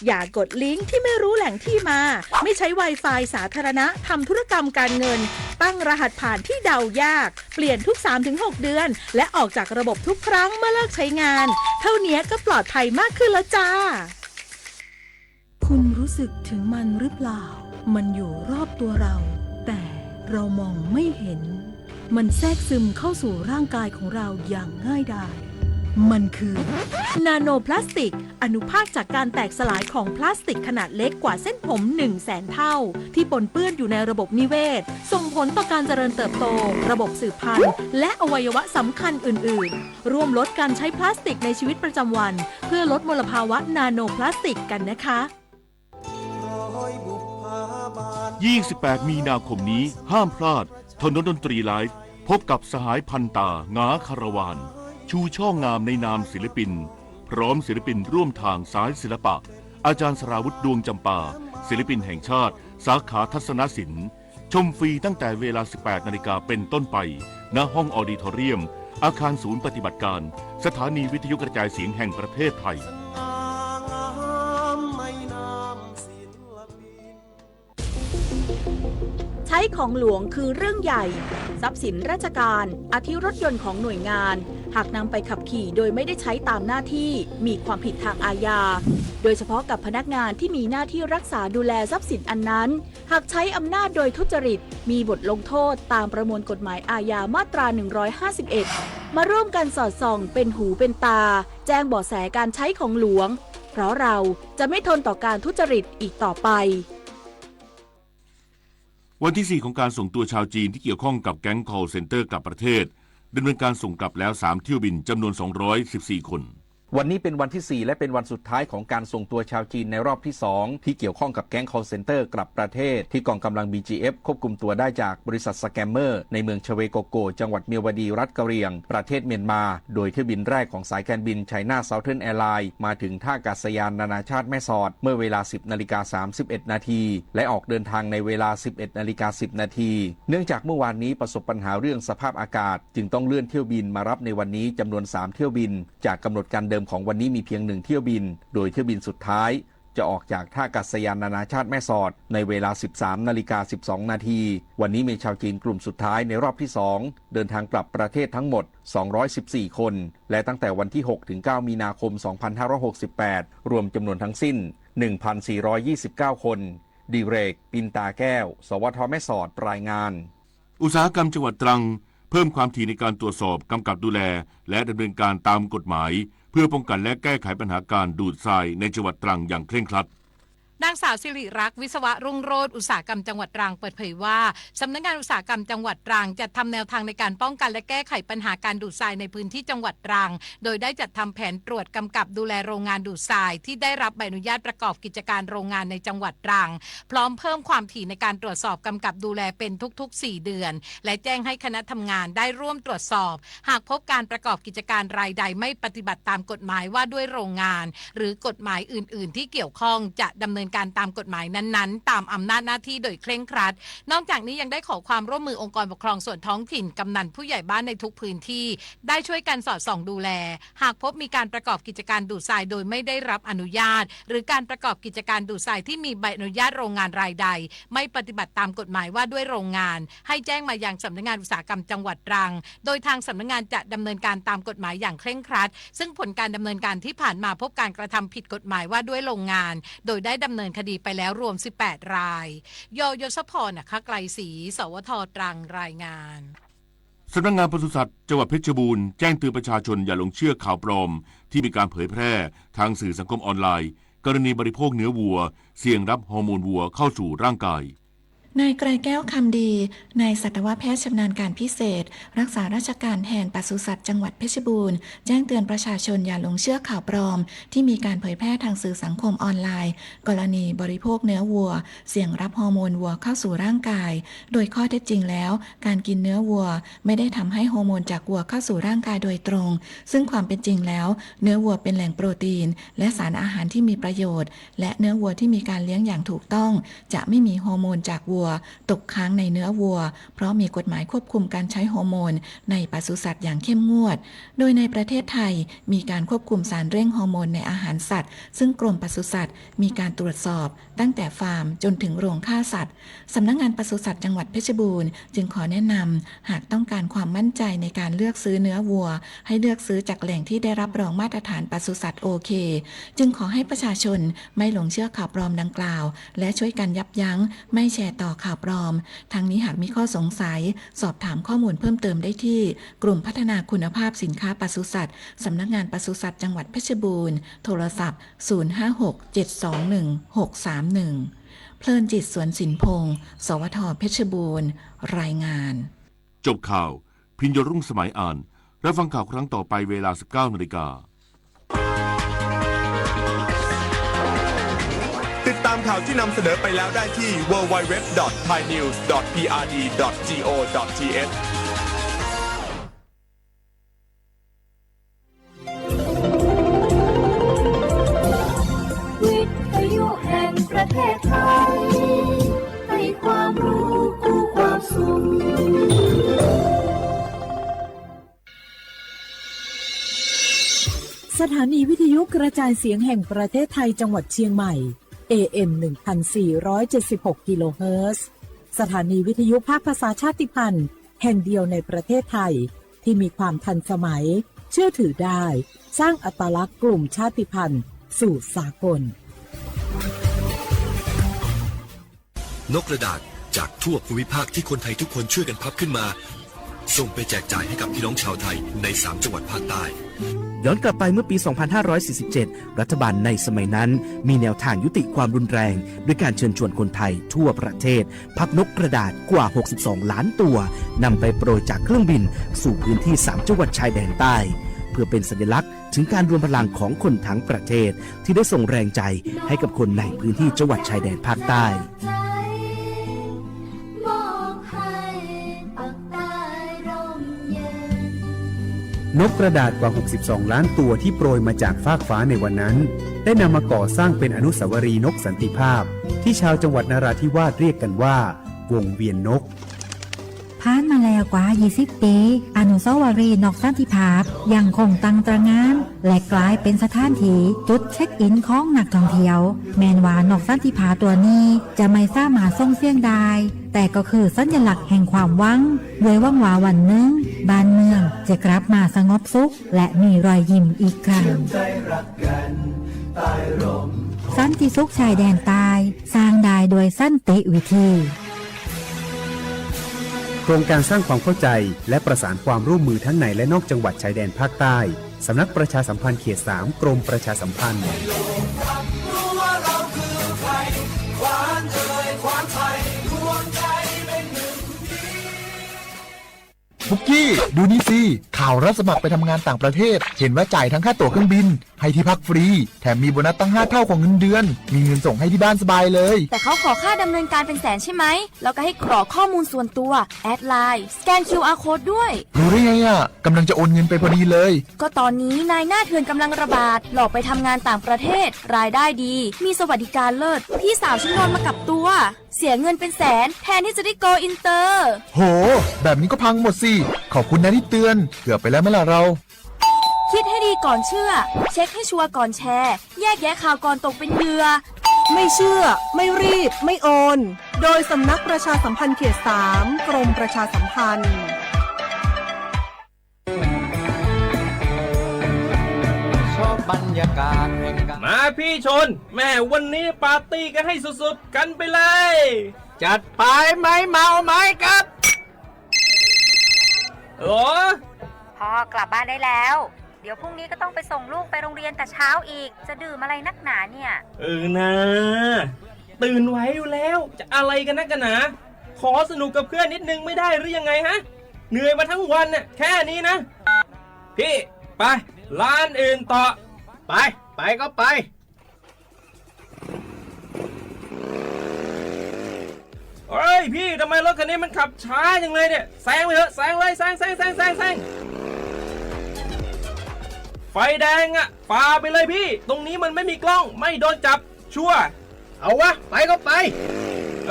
อย่ากดลิงก์ที่ไม่รู้แหล่งที่มา ไม่ใช้ Wi-Fi สาธารณะ ทำธุรกรรมการเงิน ตั้งรหัสผ่านที่เดายาก เปลี่ยนทุก สามถึงหก เดือน และออกจากระบบทุกครั้งเมื่อเลิกใช้งาน เท่านี้ก็ปลอดภัยมากขึ้นแล้วจ้า คุณรู้สึกถึงมันหรือเปล่า มันอยู่รอบตัวเรา แต่เรามองไม่เห็น มันแทรกซึมเข้าสู่ร่างกายของเราอย่างง่ายดาย มันคือ นาโนพลาสติก อนุภาคจากการแตกสลายของพลาสติกขนาดเล็กกว่าเส้นผม หนึ่งแสน เท่า ที่ปนเปื้อนอยู่ในระบบนิเวศ ส่งผลต่อการเจริญเติบโต ระบบสืบพันธุ์ และอวัยวะสำคัญอื่นๆ ร่วมลดการใช้พลาสติกในชีวิตประจำวัน เพื่อลดมลภาวะนาโนพลาสติกกันนะคะ ยี่สิบแปด มีนาคมนี้ห้ามพลาด ถนนดนตรีไลฟ์ พบกับสหายพันตา งาคาราวาน ชูช่องามในนามศิลปิน พร้อมศิลปินร่วมทางสายศิลปะ อาจารย์สราวุธ ดวงจำปา ศิลปินแห่งชาติ สาขาทัศนศิลป์ ชมฟรีตั้งแต่เวลา สิบแปดนาฬิกาเป็นต้นไป ณ ห้องออดิทอเรียม อาคารศูนย์ปฏิบัติการ สถานีวิทยุกระจายเสียงแห่งประเทศไทย ใช้ของหลวงคือเรื่องใหญ่ ทรัพย์สินราชการ อาทิรถยนต์ของหน่วยงาน หากนำไปขับขี่โดยไม่ได้ใช้ตามหน้าที่ มีความผิดทางอาญา โดยเฉพาะกับพนักงานที่มีหน้าที่รักษาดูแลทรัพย์สินอันนั้น หากใช้อำนาจโดยทุจริต มีบทลงโทษตามประมวลกฎหมายอาญามาตรา หนึ่งร้อยห้าสิบเอ็ด มาร่วมกันสอดส่องเป็นหูเป็นตา แจ้งเบาะแสการใช้ของหลวง เพราะเราจะไม่ทนต่อการทุจริตอีกต่อไป วันที่ สี่ ของการส่งตัวชาวจีนที่เกี่ยวข้องกับแก๊ง call center กลับประเทศ ดำเนินการส่งกลับแล้ว สาม เที่ยวบิน จำนวน สองร้อยสิบสี่ คน วันนี้เป็นวันที่ สี่ และเป็นวันสุดท้ายของการส่งตัวชาวจีนในรอบที่ สอง ที่เกี่ยวข้องกับแก๊ง call center กลับประเทศ ที่กองกำลัง บีจีเอฟ ควบคุมตัวได้จากบริษัท สแกมเมอร์ ในเมืองชเวโกโก จังหวัดเมียวดี รัฐกะเหรี่ยง ประเทศเมียนมา โดยเที่ยวบินแรกของสายการบิน China Southern Airlines มาถึงท่าอากาศยานนานาชาติแม่สอด เมื่อเวลา สิบนาฬิกา สามสิบเอ็ดนาที และออกเดินทางในเวลา สิบเอ็ดนาฬิกา สิบนาที เนื่องจากเมื่อวานนี้ประสบปัญหาเรื่องสภาพอากาศ จึงต้องเลื่อนเที่ยวบินมารับในวันนี้จำนวน สาม เที่ยวบิน จากกำหนดการเดิมของวันนี้มีเพียง หนึ่ง เที่ยวบิน โดยเที่ยวบินสุดท้าย จะออกจากท่าอากาศยานนานาชาติแม่สอด ในเวลา สิบสามนาฬิกา สิบสองนาที วันนี้มีชาวจีนกลุ่มสุดท้ายในรอบที่ สอง เดินทางกลับประเทศทั้งหมด สองร้อยสิบสี่ คน และตั้งแต่วันที่ หกถึงเก้า มีนาคม สองพันห้าร้อยหกสิบแปด รวมจำนวนทั้งสิ้น หนึ่งพันสี่ร้อยยี่สิบเก้า คน ดิเรก ปินตาแก้ว สวท แม่สอด รายงาน อุตสาหกรรมจังหวัดตรัง เพิ่มความถี่ในการตรวจสอบ กำกับดูแล และดำเนินการตามกฎหมาย เพื่อป้องกันและแก้ไขปัญหาการดูดทรายในจังหวัดตรังอย่างเคร่งครัด นางสาวสิริรักษ์ วิศวะรุ่งโรจน์ อุตสาหกรรมจังหวัดตรังเปิดเผยว่า สำนักงานอุตสาหกรรมจังหวัดตรังจัดทำแนวทางในการป้องกันและแก้ไขปัญหาการดูดทรายในพื้นที่จังหวัดตรัง โดยได้จัดทำแผนตรวจกำกับดูแลโรงงานดูดทรายที่ได้รับใบอนุญาตประกอบกิจการโรงงานในจังหวัดตรัง พร้อมเพิ่มความถี่ในการตรวจสอบกำกับดูแลเป็นทุกๆ สี่ เดือน และแจ้งให้คณะทำงานได้ร่วมตรวจสอบ หากพบการประกอบกิจการรายใดไม่ปฏิบัติตามกฎหมายว่าด้วยโรงงาน หรือกฎหมายอื่นๆ ที่เกี่ยวข้อง จะดำเนินการตามกฎหมายนั้นๆ ตามอำนาจหน้าที่โดยเคร่งครัด นอกจากนี้ยังได้ขอความร่วมมือองค์กรปกครองส่วนท้องถิ่น กำนันผู้ใหญ่บ้านในทุกพื้นที่ ได้ช่วยกันสอดส่องดูแล หากพบมีการประกอบกิจการดูดทรายโดยไม่ได้รับอนุญาต หรือการประกอบกิจการดูดทรายที่มีใบอนุญาตโรงงานรายใด ไม่ปฏิบัติตามกฎหมายว่าด้วยโรงงาน ให้แจ้งมายังสำนักงานอุตสาหกรรมจังหวัดตรัง โดยทางสำนักงานจะดำเนินการตามกฎหมายอย่างเคร่งครัด ซึ่งผลการดำเนินการที่ผ่านมาพบการกระทำผิดกฎหมายว่าด้วยโรงงาน โดยได้ดำเนินคดีไปแล้วรวม สิบแปด ราย ยยศพร อัครไกรศรี สวท ตรัง รายงาน สำนักงานปศุสัตว์จังหวัดเพชรบูรณ์แจ้งเตือนประชาชนอย่าหลงเชื่อข่าวปลอมที่มีการเผยแพร่ทางสื่อสังคมออนไลน์ กรณีบริโภคเนื้อวัว เสี่ยงรับฮอร์โมนวัวเข้าสู่ร่างกาย นายไกรแก้ว คำดี นายสัตวแพทย์ชำนาญการพิเศษ รักษาราชการแทนปศุสัตว์จังหวัดเพชรบูรณ์ แจ้งเตือนประชาชนอย่าหลงเชื่อข่าวปลอม ที่มีการเผยแพร่ทางสื่อสังคมออนไลน์ กรณีบริโภคเนื้อวัว เสี่ยงรับฮอร์โมนวัวเข้าสู่ร่างกาย โดยข้อเท็จจริงแล้ว การกินเนื้อวัวไม่ได้ทำให้ฮอร์โมนจากวัวเข้าสู่ร่างกายโดยตรง ซึ่งความเป็นจริงแล้ว เนื้อวัวเป็นแหล่งโปรตีน และสารอาหารที่มีประโยชน์ และเนื้อวัวที่มีการเลี้ยงอย่างถูกต้อง จะไม่มีฮอร์โมนจากวัว ตกค้างในเนื้อวัว เพราะมีกฎหมายควบคุมการใช้ฮอร์โมนในปศุสัตว์อย่างเข้มงวด โดยในประเทศไทยมีการควบคุมสารเร่งฮอร์โมนในอาหารสัตว์ ซึ่งกรมปศุสัตว์มีการตรวจสอบตั้งแต่ฟาร์มจนถึงโรงฆ่าสัตว์ สำนักงานปศุสัตว์จังหวัดเพชรบูรณ์จึงขอแนะนำ หากต้องการความมั่นใจในการเลือกซื้อเนื้อวัว ให้เลือกซื้อจากแหล่งที่ได้รับรองมาตรฐานปศุสัตว์โอเค จึงขอให้ประชาชนไม่หลงเชื่อข่าวปลอมดังกล่าว และช่วยกันยับยั้งไม่แชร์ต่อข่าวปลอม ทั้งนี้หากมีข้อสงสัย สอบถามข้อมูลเพิ่มเติมได้ที่กลุ่มพัฒนาคุณภาพสินค้าปศุสัตว์ สำนักงานปศุสัตว์จังหวัดเพชรบูรณ์ โทรศัพท์ ศูนย์ห้าหก เจ็ดสองหนึ่ง หกสามหนึ่ง เพลินจิต สวนสินพงศ์ สวท เพชรบูรณ์ รายงาน จบข่าว พิญโยรุ่งสมัยอ่าน รับฟังข่าวครั้งต่อไปเวลา สิบเก้านาฬิกา ติดตามข่าวที่นำเสนอไปแล้วได้ที่ ดับเบิลยู ดับเบิลยู ดับเบิลยู ดับเบิลยู ดอท ไทยนิวส์ ดอท พีอาร์ดี ดอท จี โอ ดอท ที เอช วิทยุแห่งประเทศไทย ให้ความรู้คู่ความสุข สถานีวิทยุกระจายเสียงแห่งประเทศไทยจังหวัดเชียงใหม่ เอ เอ็ม หนึ่งพันสี่ร้อยเจ็ดสิบหก กิโลเฮิรตซ์ สถานีวิทยุภาคภาษาชาติพันธุ์แห่งเดียวในประเทศไทย ที่มีความทันสมัย เชื่อถือได้ สร้างอัตลักษณ์กลุ่มชาติพันธุ์สู่สากล นกกระดาษจากทั่วภูมิภาคที่คนไทยทุกคนช่วยกันพับขึ้นมา ส่งไปแจกจ่ายให้กับพี่น้องชาวไทยในสามจังหวัดภาคใต้ ย้อนกลับไปเมื่อปี สองพันห้าร้อยสี่สิบเจ็ด รัฐบาลในสมัยนั้นมีแนวทางยุติความรุนแรง ด้วยการเชิญชวนคนไทยทั่วประเทศ พับนกกระดาษกว่า หกสิบสอง ล้านตัวนำไปโปรยจากเครื่องบินสู่พื้นที่สามจังหวัดชายแดนใต้ เพื่อเป็นสัญลักษณ์ถึงการรวมพลังของคนทั้งประเทศ ที่ได้ส่งแรงใจให้กับคนในพื้นที่จังหวัดชายแดนภาคใต้ นกกระดาษกว่า หกสิบสอง ล้านตัวที่โปรยมาจากฟากฟ้าในวันนั้น ได้นำมาก่อสร้างเป็นอนุสาวรีย์นกสันติภาพ ที่ชาวจังหวัดนราธิวาสเรียกกันว่า วงเวียนนก ผ่านมาแล้วกว่า ยี่สิบ ปี อนุสาวรีย์นกสันติภาพยังคงตั้งตระหง่าน และกลายเป็นสถานที่จุดเช็คอินของนักท่องเที่ยว แม้ว่านกสันติภาพตัวนี้จะไม่สามารถส่งเสียงได้ แต่ก็คือสัญลักษณ์แห่งความหวัง ด้วยหวังว่าวันหนึ่งบ้านเมืองจะกลับมาสงบสุข และมีรอยยิ้มอีกครั้ง สันติสุขชายแดนใต้ สร้างได้ด้วยสันติวิธี โครงการสร้างความเข้าใจและประสานความร่วมมือทั้งในและนอกจังหวัดชายแดนภาคใต้ สำนักประชาสัมพันธ์เขต สาม กรมประชาสัมพันธ์ ปุกกี้ ดูนี่สิ ข่าวรับสมัครไปทำงานต่างประเทศ เห็นว่าจ่ายทั้งค่าตั๋วเครื่องบิน ให้ที่พักฟรี แถมมีโบนัสตั้งห้าเท่าของเงินเดือน มีเงินส่งให้ที่บ้านสบายเลย แต่เขาขอค่าดำเนินการเป็นแสนใช่ไหม แล้วก็ให้กรอกข้อมูลส่วนตัว แอดไลน์ สแกน คิวอาร์ โค้ดด้วย รู้ได้ไงอะ กำลังจะโอนเงินไปพอดีเลย ก็ตอนนี้นายหน้าเถื่อนกำลังระบาด หลอกไปทำงานต่างประเทศ รายได้ดี มีสวัสดิการเลิศ พี่สาวฉันโดนมากับตัว เสียเงินเป็นแสน แทนที่จะได้โกลอินเตอร์ โห แบบนี้ก็พังหมดสิ ขอบคุณนะที่เตือน เกือบไปแล้วไหมล่ะเรา คิดให้ดีก่อนเชื่อ เช็คให้ชัวร์ก่อนแชร์ แยกแยะข่าวก่อนตกเป็นเหยื่อ ไม่เชื่อ ไม่รีบ ไม่โอน โดยสำนักประชาสัมพันธ์เขต สาม กรมประชาสัมพันธ์ มาพี่ชน แม่วันนี้ปาร์ตี้กันให้สุดๆ กันไปเลย จัดไป ไม้เมาไม้กัด หรอ พ่อกลับบ้านได้แล้ว เดี๋ยวพรุ่งนี้ก็ต้องไปส่งลูกไปโรงเรียนแต่เช้าอีก จะดื่มอะไรนักหนาเนี่ย เออนะ ตื่นไหวอยู่แล้ว จะอะไรกันนักกันหนา ขอสนุกกับเพื่อนนิดนึงไม่ได้หรือยังไงฮะ เหนื่อยมาทั้งวันน่ะ แค่นี้นะ พี่ ไป ร้านอื่นต่อ ไป ไปก็ไป เฮ้ยพี่ ทำไมรถคันนี้มันขับช้าจังเลยเนี่ย แซงไปเถอะ แซงเลย แซง แซง แซง แซง แซง ไฟแดงอะ ฝ่าไปเลยพี่ ตรงนี้มันไม่มีกล้อง ไม่โดนจับ ชัวร์ เอาวะ ไปก็ไป บ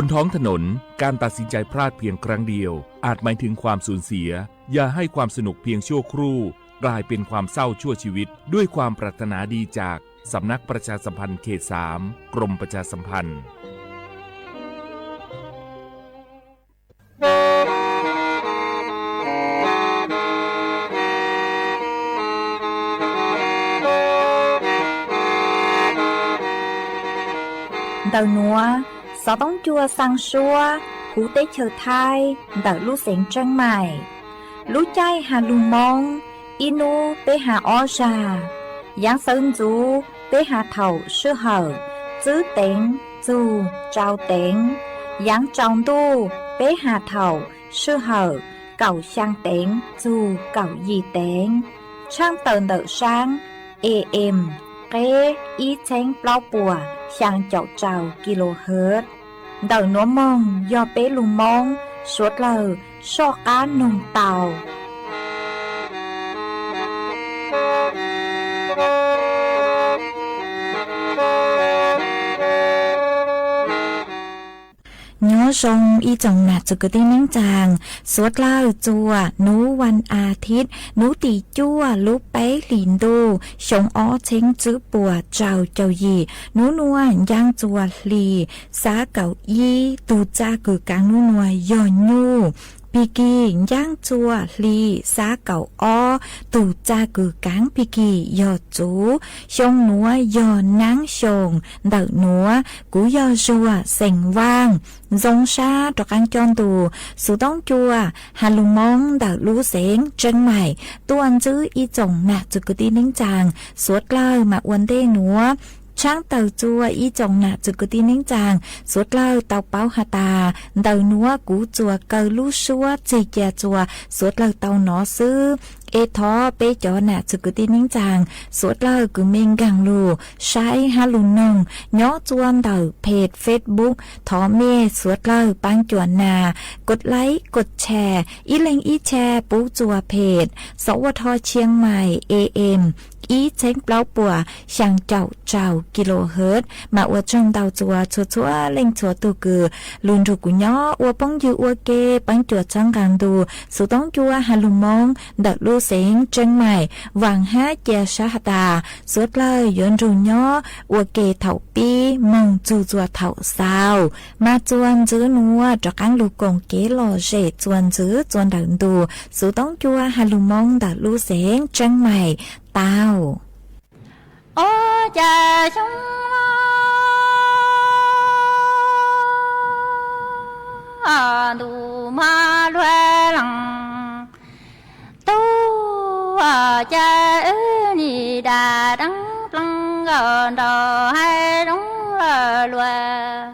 นท้องถนน การตัดสินใจพลาดเพียงครั้งเดียว อาจหมายถึงความสูญเสีย อย่าให้ความสนุกเพียงชั่วครู่ กลายเป็นความเศร้าชั่วชีวิต ด้วยความปรารถนาดีจากสำนักประชาสัมพันธ์เขตสาม กรมประชาสัมพันธ์ Ntawm nuav, xov toob cua xaa suab huv teb chaws Thaib ntawm lub xeev Tseeb Maim. Lub caij has lug Moob, ib nub peb has ob zag. Yaav xawv ntxuv peb has thaum sij hawm tswb teev txug tsau teev. Yaav tsaus ntuj peb has thaum sij hawm kaum xyaa teev txug kaum yim teev. Tshaaj tawm ntawm saab A M qeb ib txheeb plaub puas xyaa caum rau kilohertz. Ntawm nuav moog yog peb lug Moob suav dlawg soj qaab noog tau. Nyob zoo ib tsoom nam txwv kwv tij neej tsaa, suav dlawg txuas nub vas as thiv, nub tim cuaj lub peb hlis ntuj xyoo ob txheeb tswb puas rau caum yim. Nub nuav ncaaj txuas hlis xab kaum ib, tug txaj kws kaav nub nuav yog nyuj. Pig kig ncaaj txuas hlis xab kaum ob, tug txaj kws kaav pig kig yog txuv. Xyoo nuav yog naab xyoo. Ntawm nuav kuv yog Zuag xeem Vaaj, zoo sab rov qaab coj ntu xov toob cua has lug Moob ntawm lub xeev Tseeb Maim tuaj ntsib ib tsoom nam txwv kwv tij neej tsaa suav dlawg mas ua ntej nuav. Tshaab tawm txuas ib tsoom nam txwv kwv tij neej tsaa suav dlawg tau paub has tas, ntawm nuav kuv txuas kaw lub suab txig ca txuas suav dlawg tau nov xwb. Es thov peb cov nam txwv kwv tij neej tsaa suav dlawg kws mej nkaag lug saib hab lug noog nyob txuas ntawm peg Facebook, thov mej suav dlawg paab cuam nas kov like kov share, ib leeg ib share pub txuas peg Sov Ua Tho Chiang Mai A M ib txheeb plaub puas xyaa caum rau kilohertz. Mas ua tsaug ntau txuas txhua txhua leej txhua tug kws lug nrug kuv nyob ua phooj ywg ua ke, paab cuam txhawb nqaa ntu xov toob cua has lug Moob ntawm lub xeev Tseeb Maim. Vaam hab cia sab has tas suav dlawg yuav nrug nyob ua ke thaum pib moog txug txuas thaum xaus. Mas txuas ntxiv nuav rov qaab lug koom kev lom zem txuas ntxiv txuas ntawm ntu xov toob cua has lug Moob ntawm lub xeev Tseeb Maim tau. Ob caij xyoo ntuj mog luag leej tub, ob caij wb nim dam deev pleev nkaus nraug haib zoov lawm luag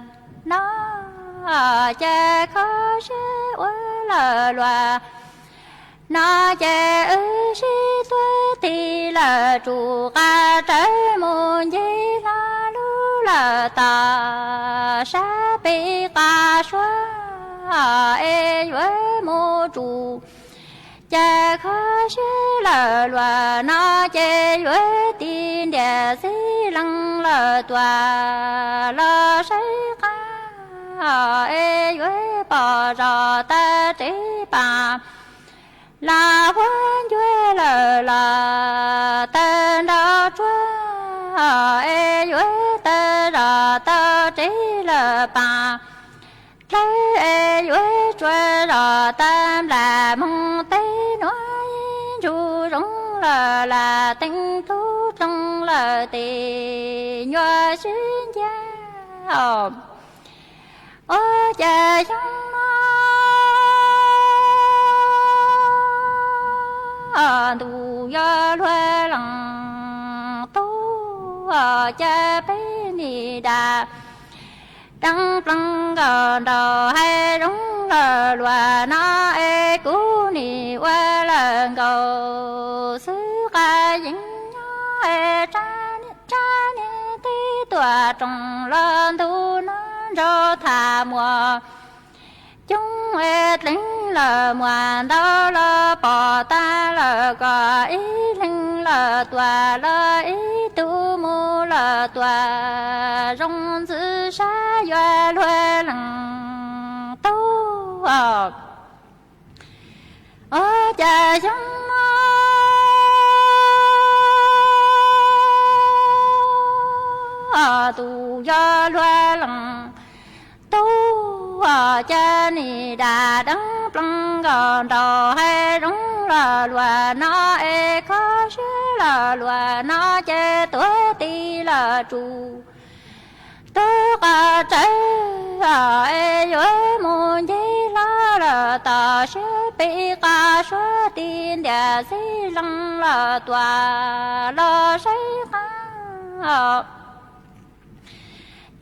no, ob caij kho siab ua lawm luag no, ces wb sib tuav tig lawm tsum qab rawv mus ncig hlo lub lawm tom sab pem qab suab es yuav mus tsum. Ces kho siab lawm luag no ces yuav tig ntiag xib leej lawm tuaj los saib qab es yuav pom zos tag tsev paam los huab ncua lawm los tawg nrov tsuag es yuav tawg zos tau tsev lawm paam dlawb es yuav tsuag zos tag nplaim moog teb nuav ib ntsug zoov lawm lam teev tub dloog lawm tes nyuaj sib ncaj. Ob caij xyoo ntuj yog luag leej tub, ob caij peb nim dam deev pleev nkaus nraug haib zoov lawm luag no es kuv nim ua lawm nkaus xwb qab yeej nyob es tsab niag teb tuam rooj los ntug no nraug tham muas coob es dleev lawm muas ntau los pom tag lawm kom ib leeg lawm tuaj los ib tug mus lawm tuaj, zoo ntxwv saib yuav luag leej tub. Ua cas xyoo no ntuj yuav luag leej tub, cas nim dam deeb ploog nkaus nraug hav zoov los luag no es kho siab los luag no ces tuag ti los tsuj tub qas tsawv es yuav mus ncig hlo lawm tom siab pib qas suab ti ntiam xib leej los tuaj los saib qab.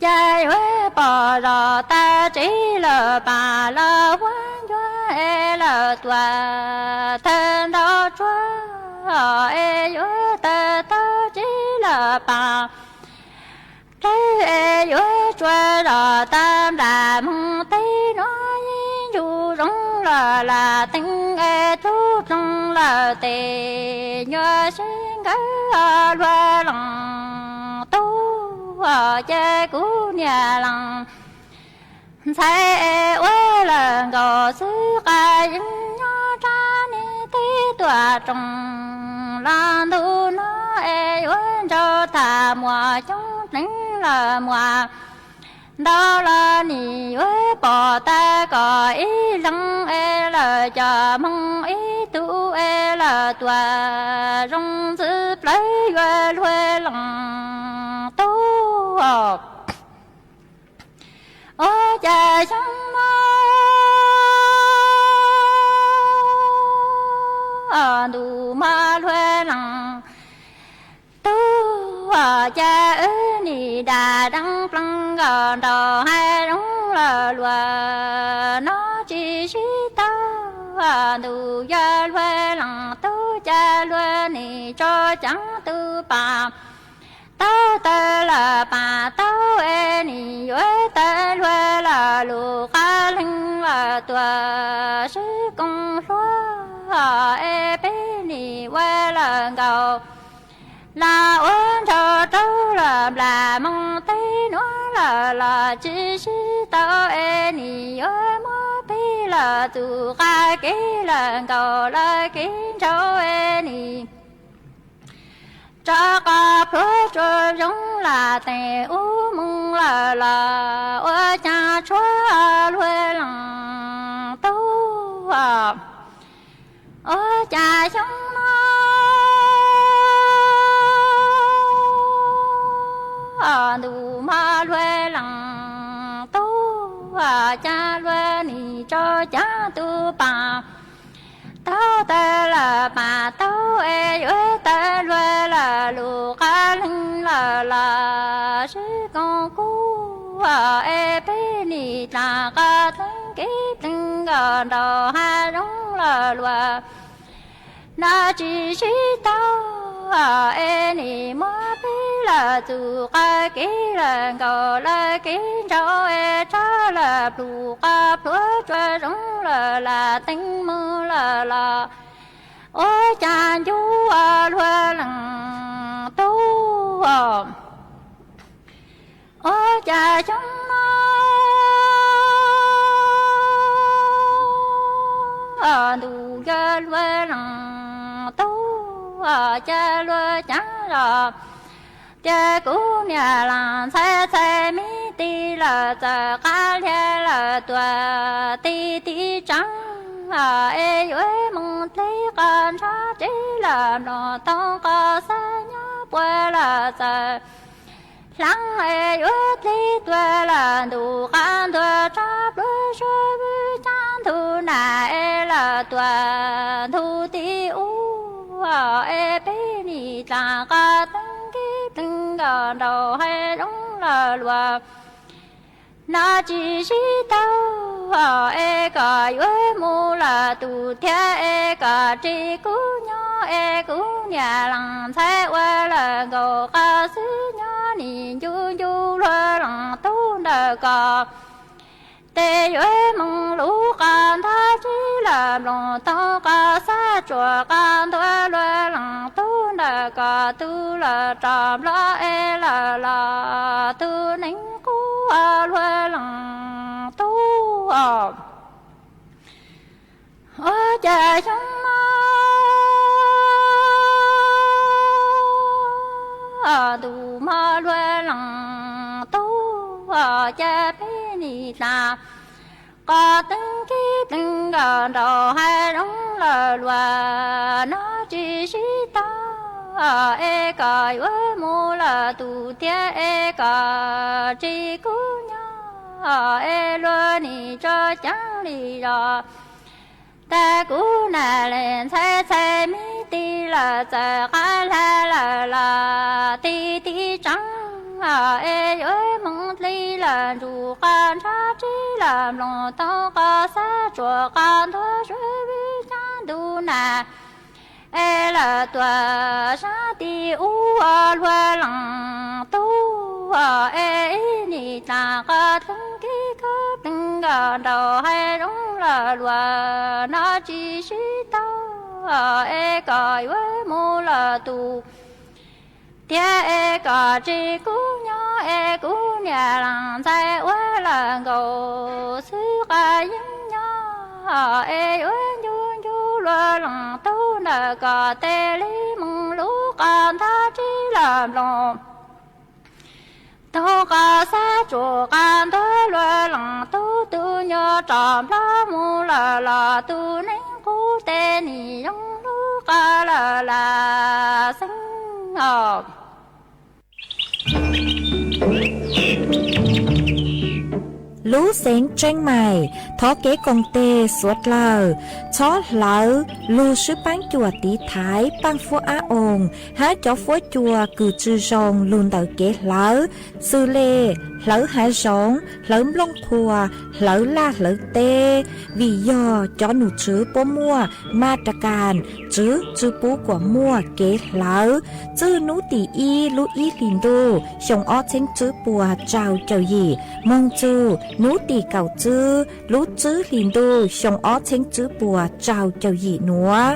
Cas yuav pom zos tag tsev lawm pam los huab ncuab es lawm tuaj thawj nraug tsuag es yuav tawg tag tsev lawm pam dlawb es yuav tsuag zos tag nram moog teb nuav yeej ntsug zoov lawm lam teev es dlub ploog lawm tes nyuaj seb nkawd luag leej tub, ces kuv niam leej ntxhais es ua lawm nkaus xwb qas yeej nyob rab niag teb tuam rooj los ntu no es yuav ntsauj tham muaj coob pleev lawm muaj ntau los nim yuav pom tag kom ib leeg es lawm cov moog ib tug es lawm tuaj zoo ntxwv plawv yuav luag leej tub. Ua cas xyoo no ntuj mas luag leej tub, cas wb nim dam deeb ploog nkaus nraug hav zoov los luag no tsis sib tau. Ntuj yog luag leej tub cas luag nim tso caav tus pam taub tawg lawm pam taub es nim yuav tawg luag lawm lub qab leeg lawm tuaj sib koom hluas es peb nim ua lawm nkaus los ua nraug rau lawm nplam moog teb nuav lawm los tsis sib tau es nim yuav muab peb lawm txuj qab kev lawm nkaus lawm kev ntsauv es nim rov qab pluag tsuag zoo lam teem ub moog lawm los ua cas tshuav luag leej tub. Ua cas xyoo no ntuj mas luag leej tub, cas luag nim tso caav tus pam taub tawg lawm pam taub es yuav tawg luag lawm lub qab leeg lawm los sib koom kuv es peb nim dlaam qab teeb kev pleeg nkaus nraug hav zoov lawm luag no tsis sib tau es nim muab peb lawm txuj qab kev lawm nkaus lawm kev ntsauv es rov lawm plug qab pluag tsuag zoo lawm lam teem moog lawm los ua cas ncu luag leej tub. Ua cas xyoo no ntuj yog luag leej tub, cas luag caav zog tias kuv niam leej ntxhais txhais me tis lawm txawm qab liag lawm tuaj ti ti tsaav es yuav moog dleb qab ntsab tsev lawm mloog toog qab xab nyob puag lawm txawm hlaang es yuav dleb tuag lawm ntuj qab ntuag tsab pluag suav vwm caab ntug nam es lawm tuaj ntug ti ub es peb nim dlaam qab teeb kev pleeg nkaus nraug hav zoov lawm luag no tsis sib tau es kom yuav mus lawm tus thiab es kom tsis kuv nyob es kuv niam leej ntxhais ua lawm nkaus qab xwb nyob nim ncu ncu luag leej tub ntawm ko tes yuav moog lub qab ntuag tsev lawm mloog toog qab xab tsuas qab ntuag luag leej tub ntawm Koj tus los rov nplog es lawm los tus neeg qub luag leej tub, ua cas xyoo no ntuj mog luag leej tub, cas peb nim tas qos teeb kib pleeg nkaus nraum hav zoov lawm luag no tsis sib tau, es koj yuav mus lawm tus tiag es koj tsis kub nyob, es luag nim tso ceev li zos. Tag kuv nam li ntxhais txhais me tij lawm txawm qab hla lawm los tij tib tseeb, es yuav moo dlig lawm ntsuj qos ntshav tsib lawm nplooj toog qos xab tsuas qos ntuag suav vwm caj ntuj nas, es lawm tuaj sab tim ub luag leej tub, es ib nim tas qos teeb kib kab pleeg nkaus nraum hav zoov lawm luag no tsis sib tau, es koj yuav mus lawm tus tiag es koj tsis kub nyob, es kuv niam leej ntxhais ua lawm nkaus xwb qas yeeb nyob, es yuav ncu ncu luag leej tub ntawm koj tej li moog lub qos ntag tsib lawm nplooj toog qos xab tsuas qos ntuag luag leej tub tus nyuag rov nplog mus lawm los tus neeg qub tej nim zoo lub qos lawm lam xeeb os. Lub xeev Tseeb Maim thov kev koom tes suav dlawg txhob hlawv lug swb paab cuam tiv thaiv paaj fuab ab oo hab cov fuab cua kws tsi zoo lug ntawm kev hlawv, xws le hlawv hav zoov, hlawv nplooj qhuas, hlawv laj hlawv teb, vim yog cov num tswv puab muaj ma ra kas tswv tsi pub kuas muaj kev hlawv. Txwj nub tim ib lub ib hlis ntuj xyoo ob txheeb tswb puas rau caum yim moog txug nub tim kaum tswb lub tswb hlis ntuj xyoo ob txheeb tswb puas rau caum yim nuav.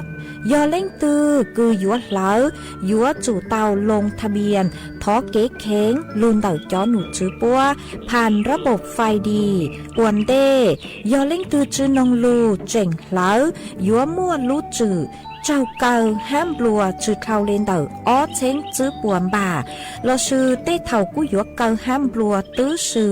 Yog leej twg kws yuav hlawv, yuav tsum tau loo tha npias thov kev kheev lug ntawm cov num tswv puab phas rab npaum fais dis ua ntej. Yog leej twg tsi noog lug tseem hlawv, yuav muaj lub tswm raug kaw hab nplua tsi dhau le ntawm ob txheeb tswb puas npam, lossis tej thaum kuj yuav kaw hab nplua tub si.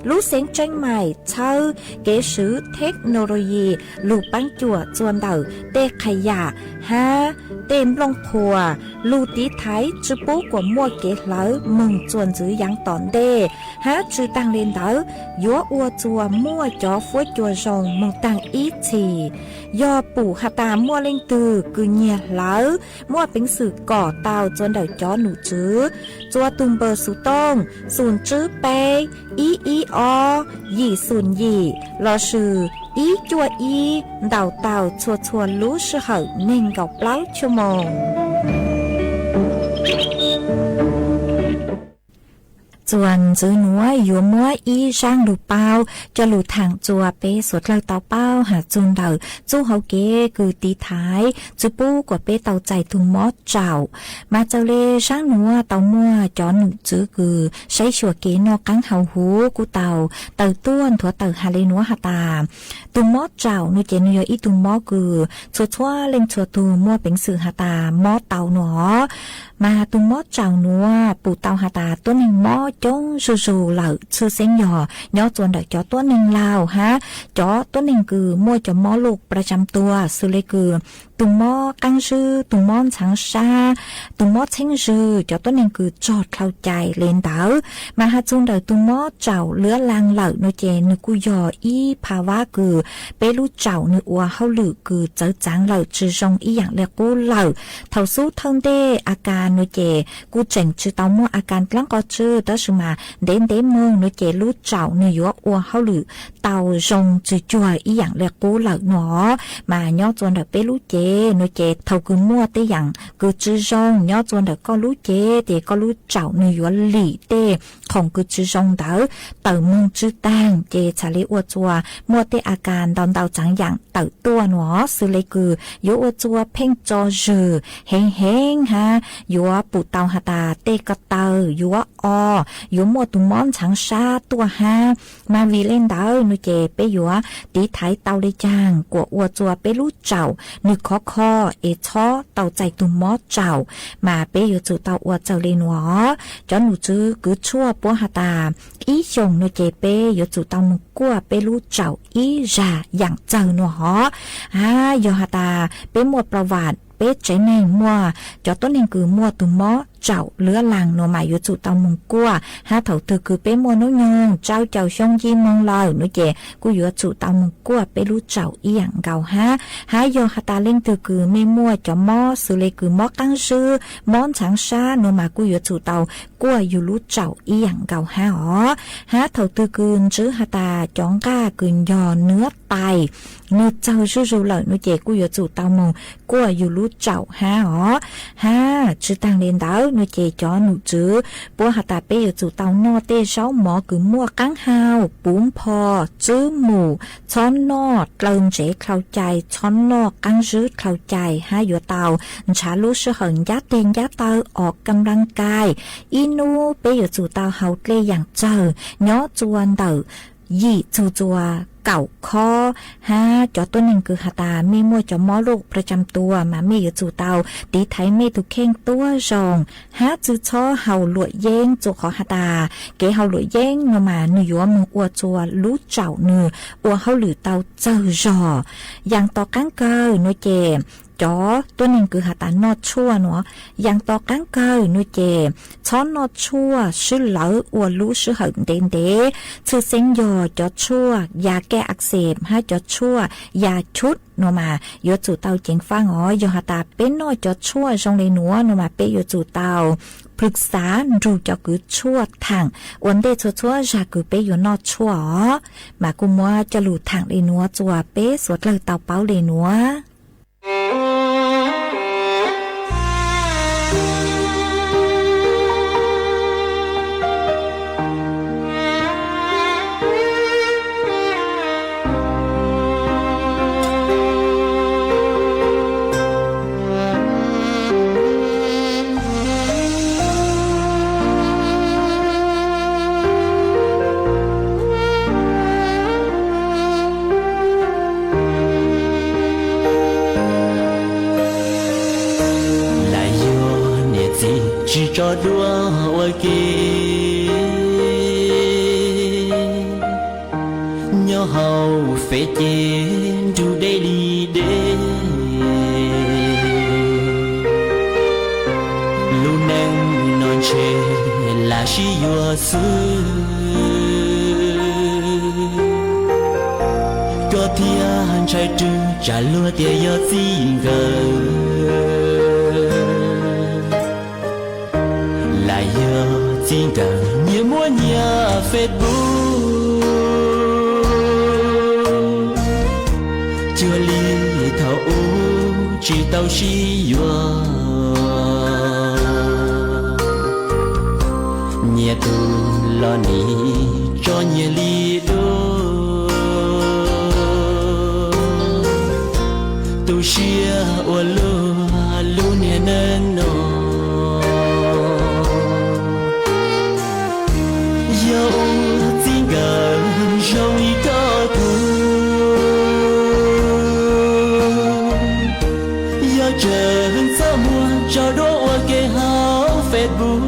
Lub xeev Tseeb Maim txhawb kev swv theknoloyi lug paab cuam txuas ntawm tej qha yam hab tej nplooj qhuas lug tiv thaiv tsi pub kuas muaj kev hlawv moog txuas ntxiv yaav tom ntej, hab tsi taag le ntawd yuav ua txuas muaj cov fuab cua zoo moog taag ib txhis. Yog pum has tas muaj leej twg kws nyiag hlawv, muaj peev xwm kom tau txuas ntawm cov num tswv, txuas tug npawb xov tooj xum tswb peb ib ib ob yim xum yim lossis ib cuaj ib ntaus tau txhua txhua lub sij hawm neeg nkaum plaub chua moos. Txuas ntxiv nuav yuav muab ib zaab lug paub coj lug thaam txuas peb suav dlawg tau paub has txug ntawm txuj hauv kev kws tiv thaiv tsi pub kuas peb tau txais tug mob tsaum. Mas txawm le zaab nuav tau muaj cov num tswv kws saib xyuas kev noj qaab haus huv kuj tau tawm tuaj nthuav tawm has le nuav has tas, tug mob tsaum nuav ces nwg yog ib tug mob kws txhua txhua leej txhua tug muaj peev xwm has tas mob tau nuav. Mas tug mob tsaum nuav pum tau has tas tuab neeg mob coob zuj zug lawm, tshwj xeeb yog nyob txuas ntawm cov tuab neeg laug hab cov tuab neeg kws muaj cov mob luj pra tsam tuag xws le kws tug mob qaab zib, tug mob ntxhaav sab, tug mob txheeb zws, cov tuab neeg kws tsog dlhau cai le ntawd. Mas has txug ntawm tug mob tsaum luab laag lawm nuav ces nwg kuj yog ib pha vab kws peb lub tsaum nwg ua hauj lwm kws txawv txaav lawm tsi zoo ib yaam le qub lawm. Thaum xub thawj ntej a kas nuav ces kuj tseem tsi tau muaj a kas dlaab qhov tswb, tab sis mas ntev ntev moog nuav ces lub tsaum nwg yuav ua hauj lwm tau zoo tsi cuag ib yaam le qub lawm nuav. Mas nyob txuas ntawm peb lub cev cev no ces thaum kws muaj tej yaam kws tsi zoo nyob tsua ntawm koj lub cev ces koj lub tsaum nwg yuav lim tej khoom kws tsi zoo ntawd tawm moog tswj taag ces txhad le ua tsua muaj tej a kas ntau ntau tsaav yaam tawm tuaj no xws le kws yuav ua tsua pheej tso zwg heev heev hab yuav pum tau has tas tej ko taw yuav o, yuav muaj tug mob ntxhaav sab tuaj hab. Mas vim le ntawd no ces peb yuav tiv thaiv tau le caag kuas ua tsua peb lub tsaum nwg khov kho es txhob tau txais tug mob tsaum, mas peb yuav tsum tau ua txawg le nuav. Cov num tswv kws tshuaj puab has tas ib xyoos no ces peb yuav tsum tau moog kuaj peb lub tsaum ib zag yaam txawg nuav hov. Hab yog has tas peb muaj pla vam, peb tsev neeg muaj cov tuab neeg kws muaj tug mob tsaum luab laag no mas yuav tsum tau moog kuaj, hab thaum twg kws peb muaj noob nyoog tsawb caug xyoo yim moog lawm no ces kuj yuav tsum tau moog kuaj peb lub tsaum ib yaam nkaus hab. Hab yog has tas leej twg kws mej muaj cov mob xws le kws mob qaab zib, mob ntxhaav sab no mas kuj yuav tsum tau kuaj yug lub tsaum ib yaam nkaus hab os. Hab thaum twg kws ntswv has tas cov nqaj kws ncog nuav tais nwg txawg zuj zug lawm no ces kuj yuav tsum tau moog kuaj yug lub tsaum hab os. Hab tsi taag le ntawd no ces cov num tswv puab has tas peb yuav tsum tau noj tej zaub mov kws muaj qaab hau, puv npho, tswb mum, txhob noj dlaw ntsev dlhau cai, txhob noj qaab zib dlhau cai, hab yuav tau nrhav lub sij hawm ncab teg ncab taw, o kam laj kais. Ib nub peb yuav tsum tau haus dlej yaam txawg nyob tsua ntawm yim txug tsua kaum khob. Hab cov tuab neeg kws has tas mej muaj cov mob loj pra tsam tua mas mej yuav tsum tau tiv thaiv mej tug kheej tuab zoo, hab tsi txhob haus luam yeeb, tsua qhov has tas kev haus luam yeeb no mas nwg yuav moog ua tsua lub tsaum nwg ua hauj lwm tau txawg zog. Yaam tom qaab kawg no ces cov tuab neeg kws has tas noj tshuaj no, yaam tom qaab kawg no ces txhob noj tshuaj sib lawv ua lub sij hawm ntev ntev, tshwj xeeb yog cov tshuaj ya kej ak xes hab cov tshuaj ya chub no mas yuav tsum tau ceev faaj os. Yog has tas peb noj cov tshuaj zoo le nuav no mas peb yuav tsum tau plhws xav nrug cov kws tshuaj thaam ua ntej txhua txhua zag kws peb yuav noj tshuaj os. Mas kuj muab coj lug thaam le nuav tsua peb suav dlawg tau paub le nuav. Lam yog niam txiv tsis tso dua ua ke, nyob hauv fem ces nrug deb li deb. Lub neej no ntshe lam sib yuav xwb, koj thiaj ntshai rwg tsam luag tias yog txij nkawm. Lam yog txij nkawm nyias muab nyias Facebook, cuag li thaum ub tsis tau sib yuav. Nyias tug los nim tso nyias li dua, tu siab ua luaj lub niag neej no. Yog ua txij nkawm zoo li koj kuv, yog tseem txaj muag tso dua ua ke hauv Facebook,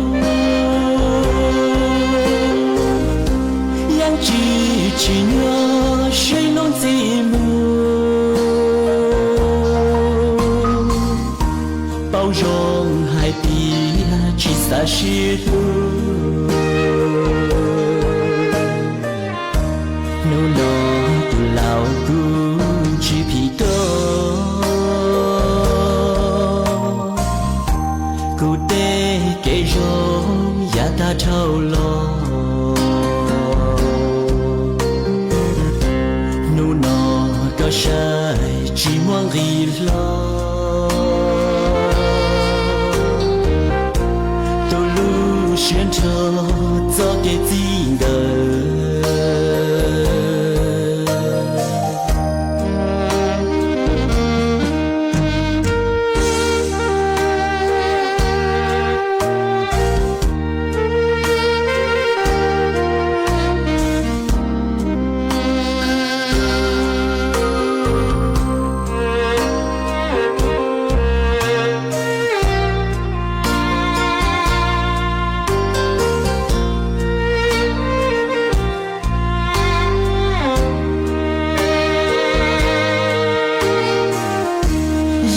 yeej tsis tsim nyog sib hlub ntxiv mus. Paub zoo hais tias tsis xav sib hlub, hnub no tus laus kuj tsis phim koj. Kuv tej kev zoo yav tag dhau los, hnub no koj saib tsis muaj nqis hlo. Siab nrho txoj kev txij nkawm.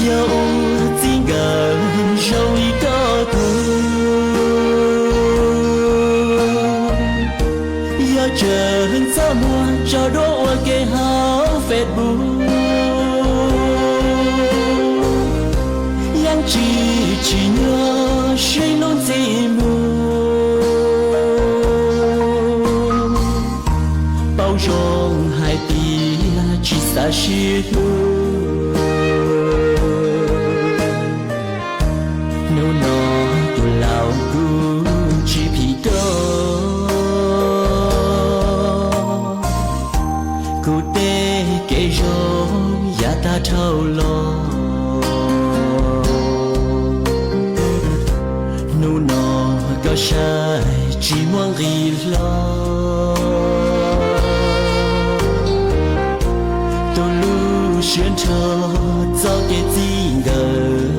Yog ua txij nkawm zoo li koj kuv, yog tseem txaj muag tso duab ua ke hauv Facebook, yeej tsis tsim nyog sib hlub ntxim mus. Paub zoo hais tias tsis xav sib hlub, hnub no tus laus kuj tsis phim koj. Kuv tej kev zoo yav tag dhau los, hnub no koj saib tsis muaj nqis hlo. Tus lub siab nrho txoj kev txij nkawm.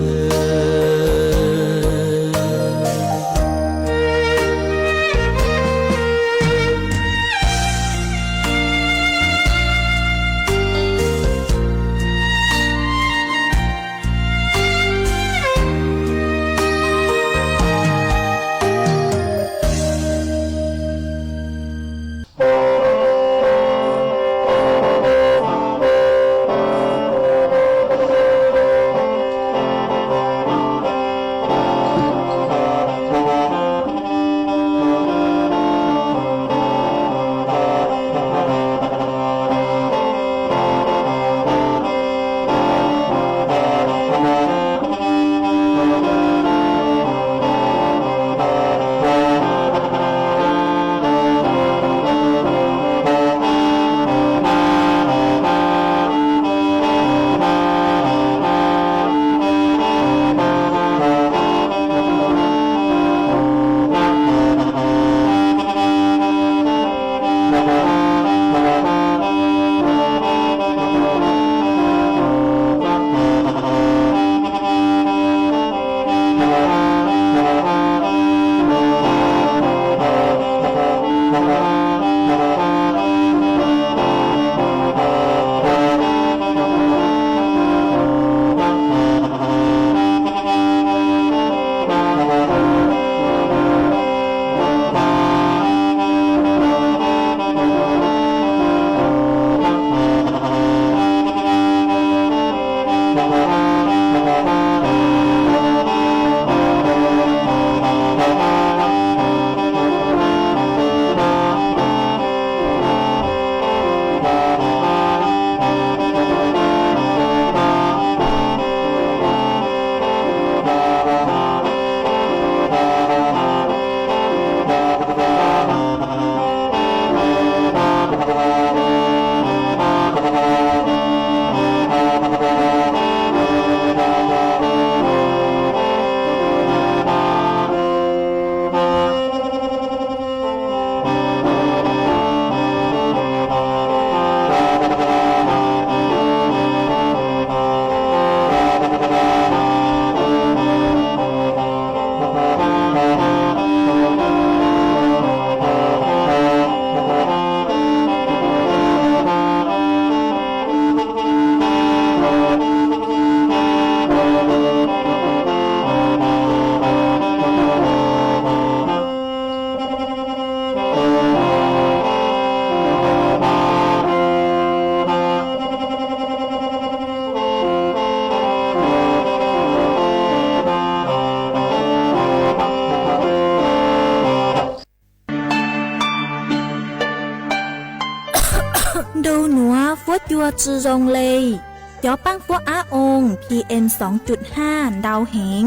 Ntu nuav fuab cua tsi zoo le, cov paab fuab ab oo P M xoo cum haj ntau heev,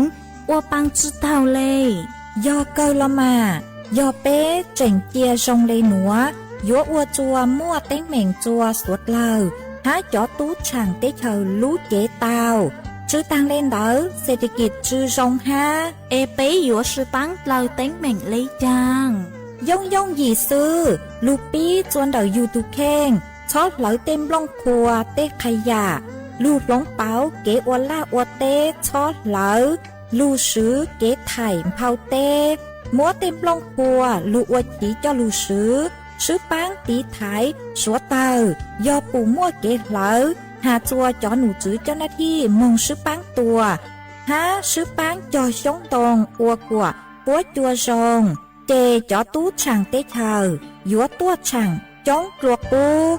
ua paa tsi taug le. Yog kawg los mas, yog peb tseem cia zoo le nuav, yuav ua rua muaj teeb meem rua suav dlawg hab cov tub tshaam teb chaws lub cev tau. Tsw taag le ntawd, xes tes kis tsw zoo hab, es peb yuav sw paab dlawg teeb meem le caag? Yooj yooj yim xwb, lug pib rua ntawm yug tug kheej, txhob hlawv tej nplooj qhuav tej qha yam, lug hloov pauv kev ua laj ua teb txhob hlawv, lug swv kev thaim nphau teb, muab tej nplooj qhuav lug ua chiv coj lug swv, swb paab tiv thaiv suav tawg, yog pum muaj kev hlawv has rua cov num tswv coj nab thij moog swb paab tua, hab swb paab cog xyoob ntoo ua kuam puab cua zoo, ces cov tub tshaam teb chaws yuav tuaj tshaam coob dlua qub.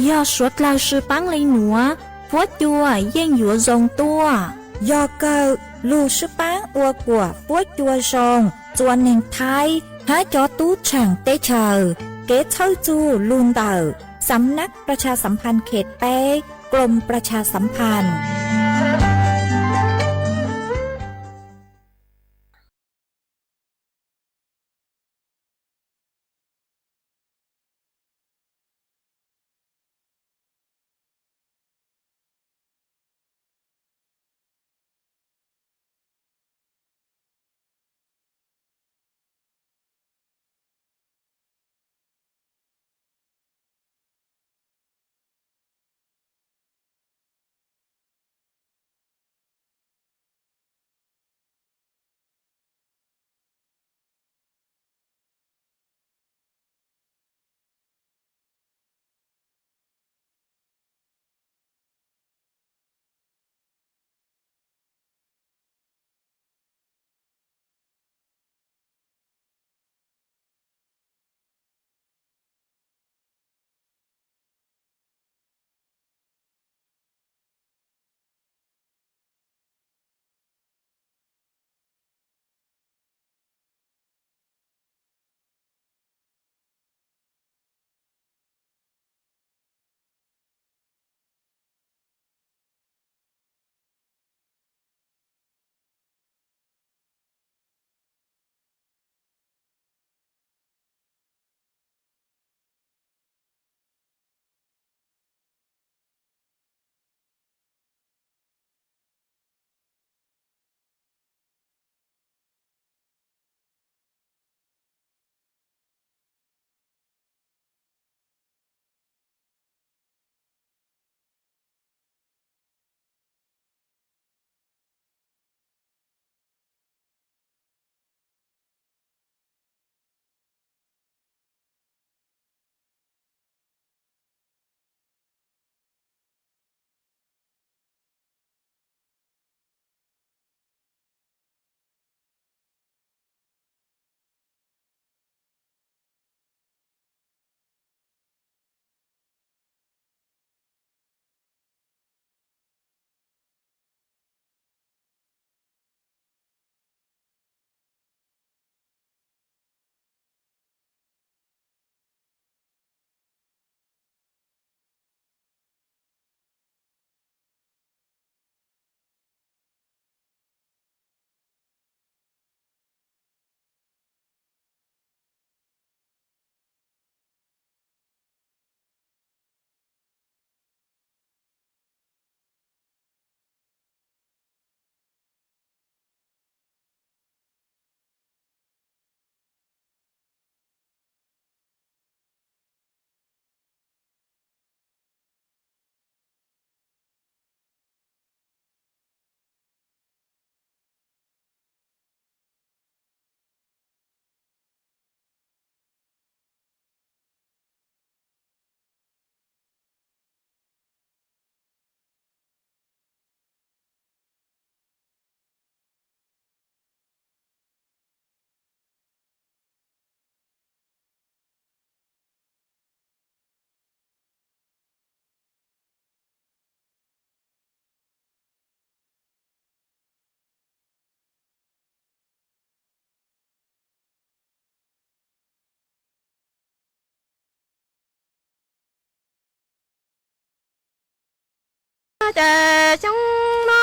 Yog suav dlawg sw paab le nuav, puab cua yeej yuav zoo tuaj. Yog kawg, lug swb paab ua kuam puab cua zoo rua neeg Thaib hab cov tub tshaam teb chaws. Kev txhawj txug lug ntawm Sam Nab Pras Tshas Sam Phas Khes peb, Krom Pras Tshas Sam Phas. Xyoo no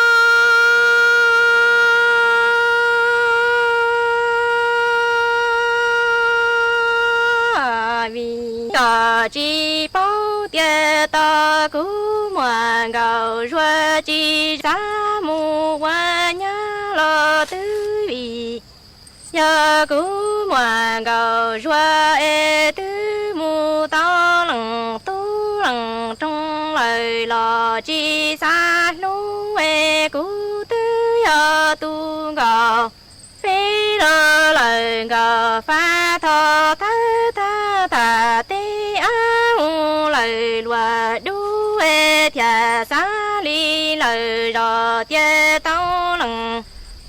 Tsis paub tias tos kuv muam nkauj Zuag tsis xav mus ua nyab los twb vim yog kuv muam nkauj Zuag es twb mus tau leej tub leej roog lawm los tsis xav hlub es kuv twb yog tus nkauj Feb los lawm nkauj Fab tho thawb thab tham teb ab mus lawm luag dub es thiaj xav li lawm zos tias tau leej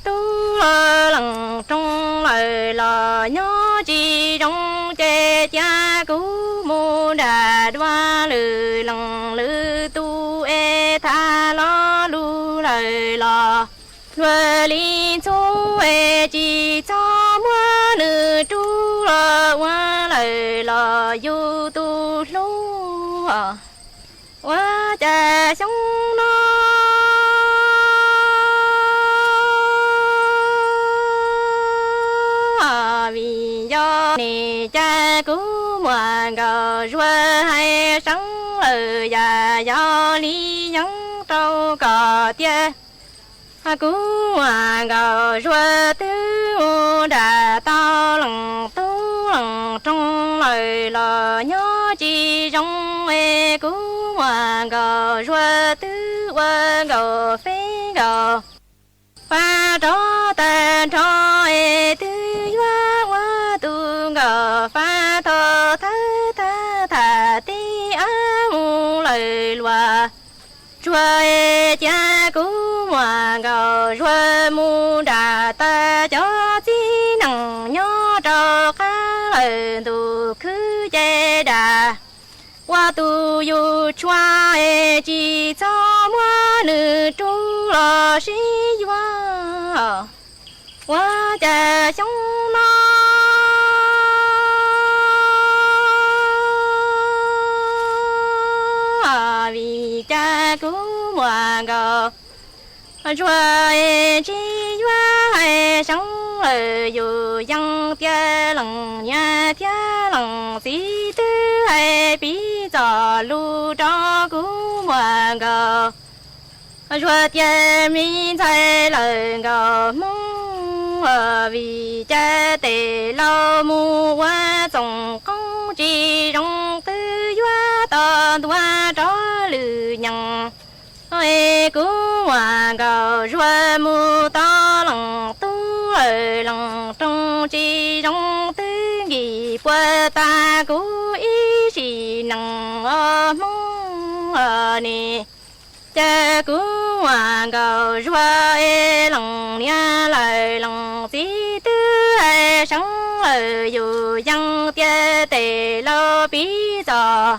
tub los leej roog lawm los nyob tsis zoo ces cia kuv mus nram dua lwm leej lwm tus es tham lo lus lawm los luag li ntxhub es tsis txhob muab nws rub los ua lawm los yus tus hlub ua cas xyoo no vim yog ne cas kuv muam nkauj Zuag hais seev lawm yam yog li yeeb rau kom tias kuv muam nkauj Zuag twb mus nram tau leej tub leej roog lawm los nyob tsis zoo es kuv muam nkauj Zuag twb ua nkauj Feb nkauj Fab rov tag nrho es twb yuav ua tus nkauj Fab tho thawb thab tham teb ab mus lawm luag tsuag es cia kuv muam nkauj Zuag mus nram tas cov txiv neej nyob rau qab lawm ntuj khwb ces dam ua tus yus tshua es tsis txhob muab nws rub los sib yuav ua cas xyoo no vim cas kuv muam nkauj Zuag es tsis yuav hais seev lawm yus yeej tias leej niam thiab leej txiv twb hais piv txoj lus rau kuv muam nkauj Zuag tias me ntxhais lawm nkauj Hmoob vim cas tes laus mus ua txoos qoob tsis zoo twb yuav tos ntua rov lwm nyees es kuv muam nkauj Zuag mus tau leej tub lawm leej roog tsis zoo twb nkim puas tas kuv ib sim neej os Hmoob ne. Cas kuv muam nkauj Zuag es leej niam lawm leej txiv twb hais seev lawm yus yeej tias tes laus piv txoj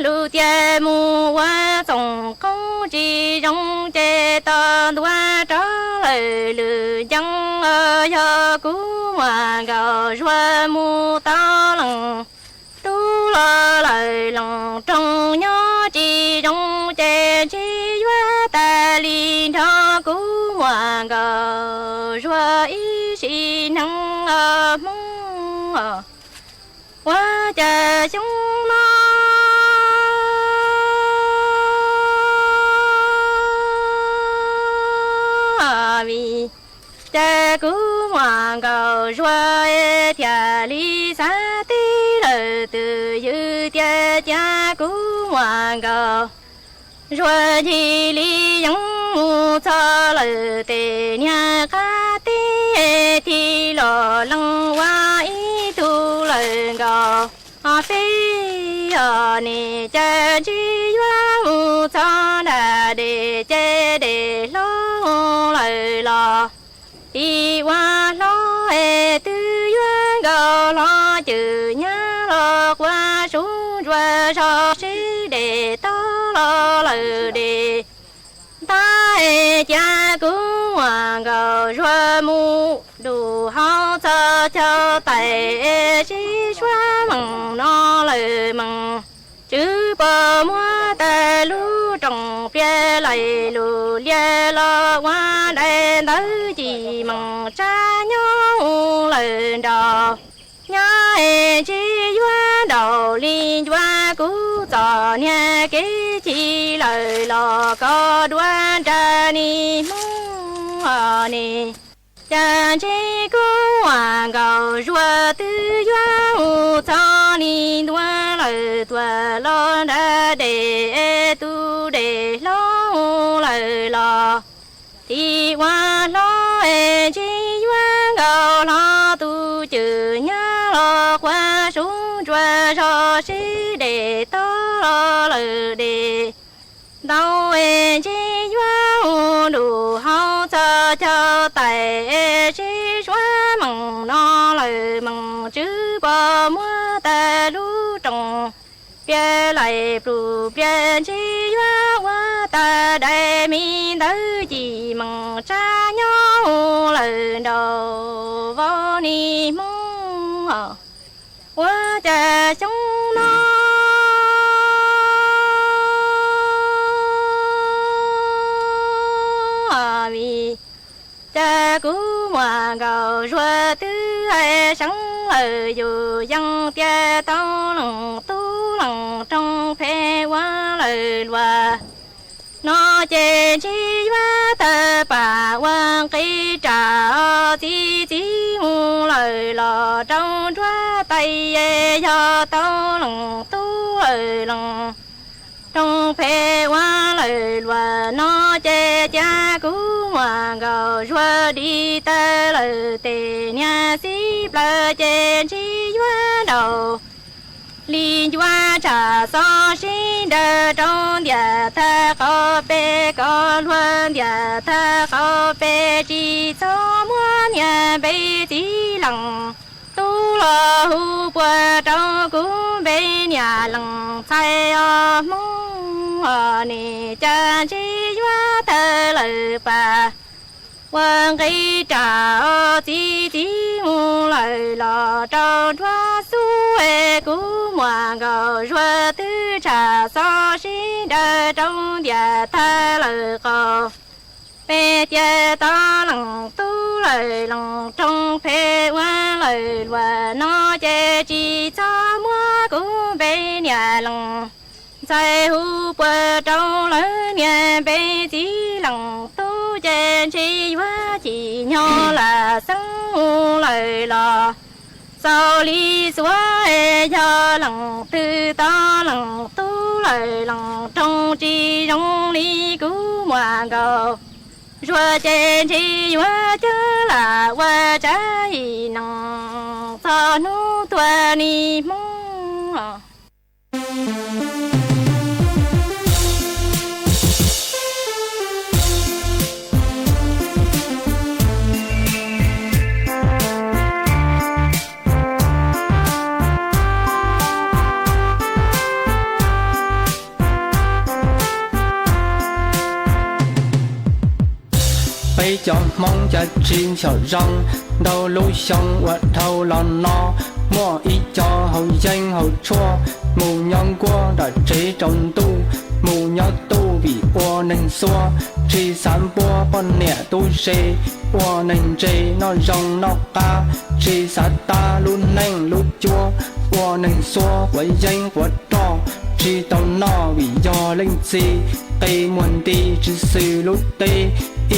lus tias mus ua txoos qoob tsis zoo ces tos ntua rov lawm lwm ncees yog kuv muam nkauj Zuag mus tau leej tub los lawm leej roog nyob tsis zoo ces ntshe yuav tas li nrho kuv muam nkauj Zuag ib sim neej os Hmoob ua cas xyoo no vim cas kuv muam nkauj Zuag thiaj li xav teb lawm twj ywm tias cia kuv muam nkauj Zuag ncig li yeeb mus txog lawm tes niag qab teb thiaj los lees ua ib tug lawm nkauj Feb os ne. Cas ntshe yuav mus txog nram dej ces dej hlob lawm los tim ua hlob es twb yuav nkaus hlo cwm nyab los quaj sub ntsuas zog seb dej tog los lawm dej ntag es cia kuv muam nkauj Zuag mus dub hauv txog chaw tais es sib suab meej no lawm meej. Tswv puas muab tas lub rooj pliaj laim lus liaj los ua dais ntawv ci meej tsab nyob lawm nraud. Nyab es ntshe yuav nraud Li ncuav kuv txom nyem kev ci lawm los koj duab nrag nis Hmoob ne. Cas ntsib kuv muam Nkauj Zuag twb yuav mus txog li ntua lawm, tuaj los nrad dej es tus dej hlob lawm los tsis ua hlob es ntsib yuav Nkauj Hlob tus cwj nyab los quav sub ntsuav zog sib dej tob los lawm dej ntau es ntsib yuav mus nruj hauv txoj chaw tais es sib suav meem no lawm meem tswv pos muab tas lub rooj pliav laim plum pliav ntsib yuav ua tas dais me ntawd ci meem tsab nyob lawm nraum vauv nis Hmoob. Ua cas xyoo no vim cas kuv muam Nkauj Zuag twb hais seev lawm yus yeej tias tau leej tub leej rooj phem ua lawm luag no ces ntsib yuav tawg pam ua nqi ram os txiv txiv mus lawm los rau nruab tais es yog tau leej tub lawm leej rooj phem ua lawm luag no ces cia kuv muam Nkauj Zuag dim tawg lawm tes niag xib plaws ces ntsib yuav nraum li ncuav tsham xov sib nraws rau ntiam tag qhov pes kom luag ntiam tag qhov pes tsis txhob muab niag npe txiv leej tub los hu puas rau kuv npe niam leej ntxhais os Hmoob os ne. Cas ntsib yuav tawg lawm pam ua nqi ram os txiv txiv mus lawm los rau nruab xub es kuv muam Nkauj Zuag twb tsham xov sib nraws rau ntiam tag lawm qhov pes tias tau leej tub lawm leej rooj phem ua lawm luag no ces tsis txhob muab kuv npe niam leej ntxhais hu puas rau lawv niag npe txiv leej tub ces ntsib yuav ci nyob lam xeeb mus lawm los xaus li xuav es yog leej twg tau leej tub lawm leej rooj tsis zoo li kuv muam Nkauj Zuag ces ntsib yuav cawv lam ua tsav ib neeg txog hnub tuag nis Hmoob. Peb cov Hmoob cas tsis ntshaum zoo, ntau lub xyoo uas dhau los no, muaj ib co haus yeeb haus tshuaj, mus nyob nkuaj nram tsev tsaus ntuj, mus nyob tuj vim ua neeg xuab, tsis xav npuab poj niam tub se, ua neeg ntse noj zoo noj qab, tsis xav tab lub neej lub cuab, ua neeg xuab quav yeeb quav roj, tsis tau noj vim yog leej txiv, qe muag nti tsis xws lub teb,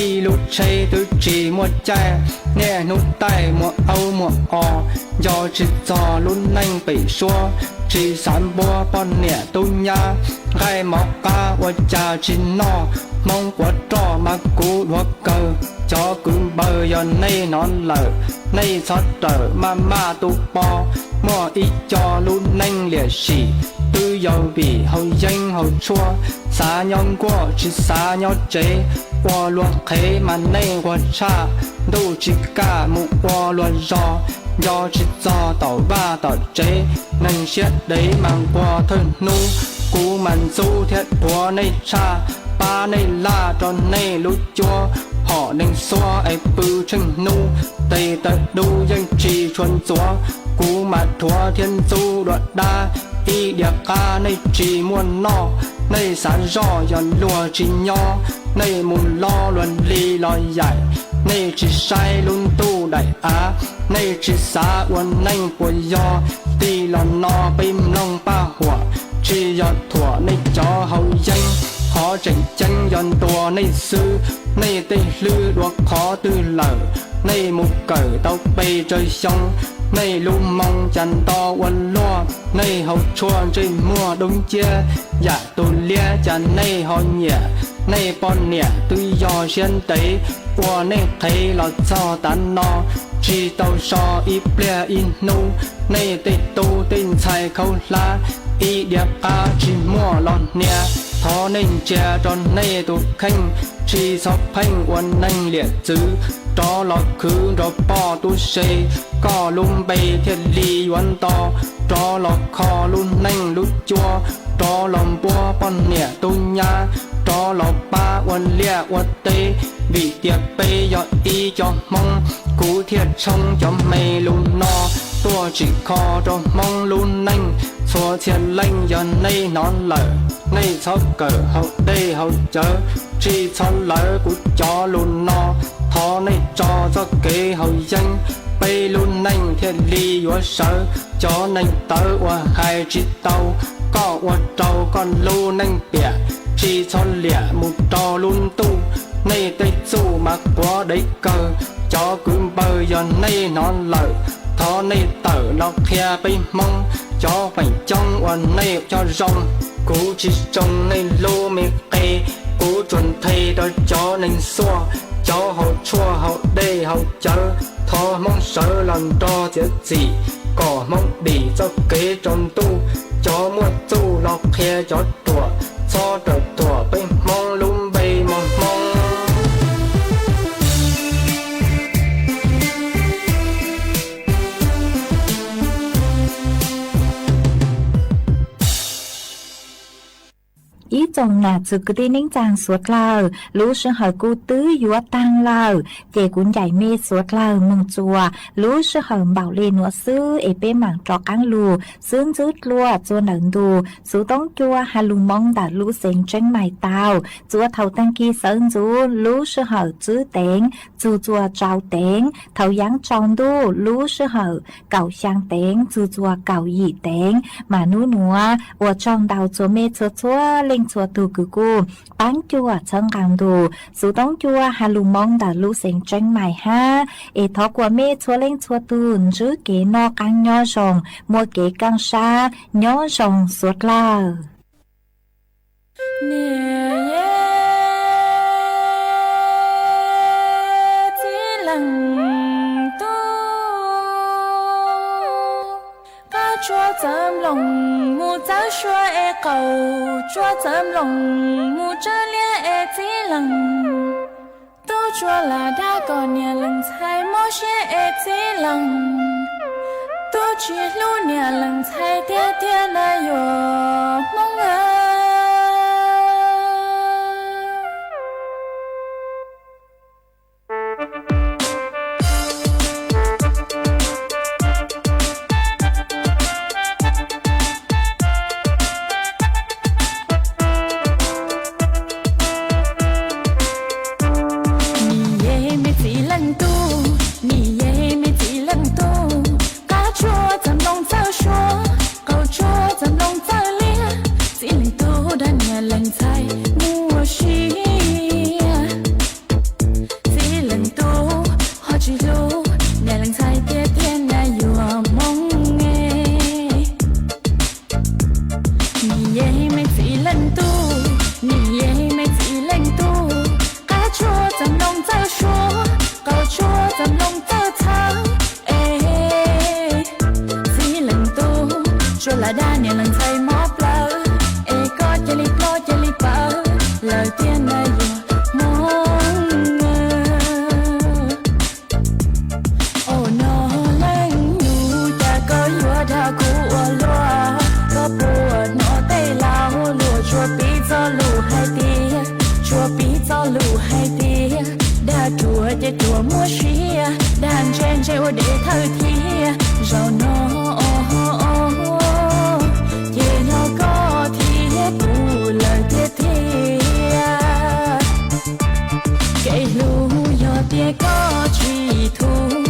ib lub tsheb twb tsis muaj caij, niaj hnub taij muag aub muag os, nco tsis txog lub neej pem suab, tsis xav npuab poj niam tub nyab, nqaij mov qab ua cas tsis noj, Hmoob quav roj mas kuv dhuav kawg, cov kwv npawg yog nej hnov lawm, nej txhob rawm maj maj tu po, muaj ib co lub neej liam sim, twb yog vim haus yeeb haus tshuaj, xav nyob nkuaj tsis xav nyob tsev, ua luag qhev mas nej nquag tshaj, ntuj tsis kaj mus ua luag zog, nco tsis txog tom vaj tom tsev, neeg siab dev mas nquag thawj hnub, kuv mas ntxub thiab dhuav nej tshaj, pab nej laj rau nej lub cuab, hom neeg xuab es pw tsheej hnub, tes taw dub yeej tsis tshua ntxuav, kuv mas dhuav thiab ntxub dua dab, ib diav qab nej tsis muaj noj, nej xav zoj yog luag tsis nyob, nej mus loj luag li los yaim, nej tsis saib lub ntuj daim av, nej tsis xav ua neej puas yog? Tij los no peb mloog paj huam, tsis yog thuam nej cov haus yeeb. Qhov tseem ceeb yog ntuas nej xwb, nej tej hlwb dua qhov twg lawm? Nej mus kawm tau pes tsawg xyoo? Nej lub moo cas nto ua luaj? Nej haus tshuaj ntsej muag dub nciab, yam tus liab cas nej ho nyiam? Nej poj niam twb yog siab ntev, ua nej qhev los txog tav no, tsis tau so ib pliag ib hnub. Nej tej tub tej ntxhais khaub hlab, ib diav qab tsis muaj los hnia. Thov nej ntsia rau nej tus kheej, tsis txhob pheej ua neeg liam txwv, rov los khwv nrog poj tub se, koj lub npe thiaj li yuav nto. Rov los kho lub neej lub cuab, rov los npuab poj niam tub nyab, rov los pab ua liaj ua teb, vim tias peb yog ib co Hmoob. Kuv thiaj tshoob cov me lus no tuaj tsim kho rau Hmoob lub neej. Txhua txhia leej yog nej hnov lawm, nej txhob kawm haus dej haus cawv, tsis txhob lawv kuv cov lus no. Thov nej tso txoj kev haus yeeb, peb lub neej thiaj li yuav sawv. Cov neeg tawv uas hais tsis tau, koj ua rau koj lub neej piam, tsis txhob liam mus rau lub ntuj. Nej tej txuj mas quav dev kawg, cov kwv npawg yog nej hnov lawm, thov nej tawm los qhia peb Hmoob. Cov feem coob uas nej coj zoo, kuv tsis tsoo nej lub me qe. Kuv tsuas nthe rau cov neeg xuaj, cov haus tshuaj haus dej haus cawv. Thov Hmoob sawv los nrog txiav txim, kom Hmoob dim txoj kev tsaus ntuj. Cov muaj txuj los qhia cov ruam, txhob rawm thuam peb Hmoob lub npe mos Hmoob. Ib tsoom nam txiv kwv tij neej tsaa suav dlawg, lub sij hawm kuj twb yuav taag lawm, ces kuv ncaim mej suav dlawg moog txuas lub sij hawm npaum le nuav xwb es peb maam rov qaab lug xwb ntxwb dlua txua ntawm ntu xuv toob cua has lug Moob ntawm lub xeev Tseeb Maim tau. Txuas thaum taag kis sawv ntxuv lub sij hawm tsib teev txug txuas rau teev, thaum yaav tsaus ntuj lub sij hawm kaum xyaa teev txug txuas kaum yim teev. Mas nub nuav ua tsaug ntau txhua mej txhua txhua leej txhua tug kws kuj paab cuam txhawb nqaa ntu xuv toob cua has lug Moob ntawm lub xeev Tseeb Maim hab. Es thov kuas mej txhua leej txhua tug ntsib kev noj qaab nyob zoo, muaj kev kaaj sab nyob zoo suav dlawg. Niam yej txiv leej tub, qab tsua txawv nploos mus txawv sua es qaum tsua txawv nploos mus tsawv liab es txiv leej tub, tsua lam dag kom niam leej ntxhais mob siab es txiv leej tub, tsis hlub niam leej ntxhais tiag tiag na yuav Hmoob. Nim yej mej txiv leej tub, nim yej mej txiv leej tub, qab tsua txawv nploos txawv sua, qaum tsua txawv nploos txawv liab, txiv leej tub dag niam leej ntxhais muaj siab. Txiv leej tub ho tsis hlub niam leej ntxhais tiag tiag na yuav Hmoob. Nim yej mej txiv leej tub, nim yej mej txiv leej tub, qab tsua txawv nploos txawv sua, qaum tsua txawv nploos txawv txhawv es txiv leej tub, tsua lam dag niam leej ntxhais mob plawv es koj cia li ploj cia li pawv lawm tiag na yuav Hmoob. Au no leej nus, cas koj yuav dag kuv ua luaj? Koj puas hnov tej laus luag tsuas piv txoj lus hais tias, tsuas piv txoj lus hais tias, dag ruam ces ruam muab siab, dag ntse ntse ua deb thawj thiab. Zaum no ces yog koj thiab kuv lawm tiag tiag. Kev hlub yog tias koj tsis thum,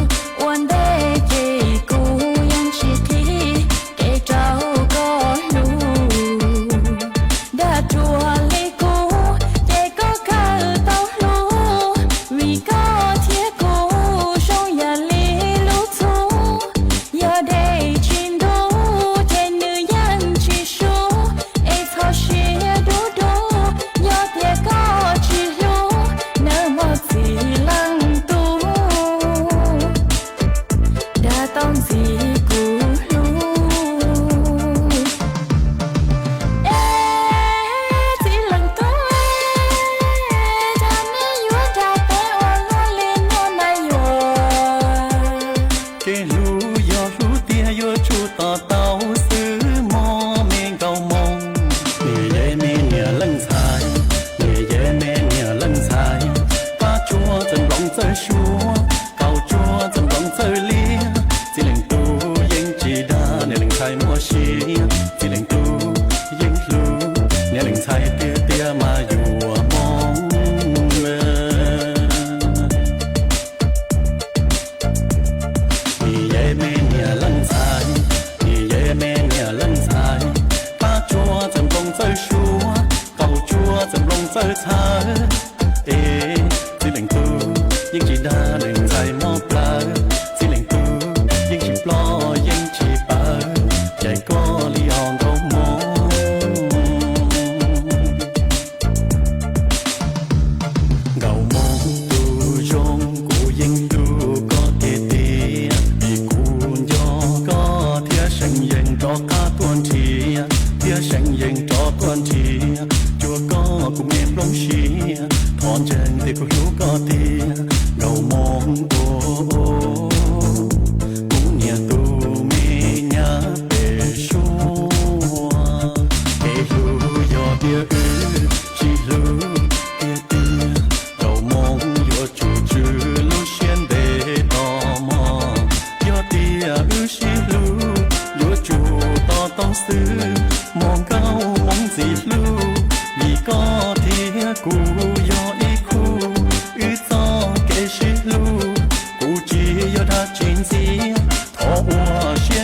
dab tsi ntxiv, thov ua siab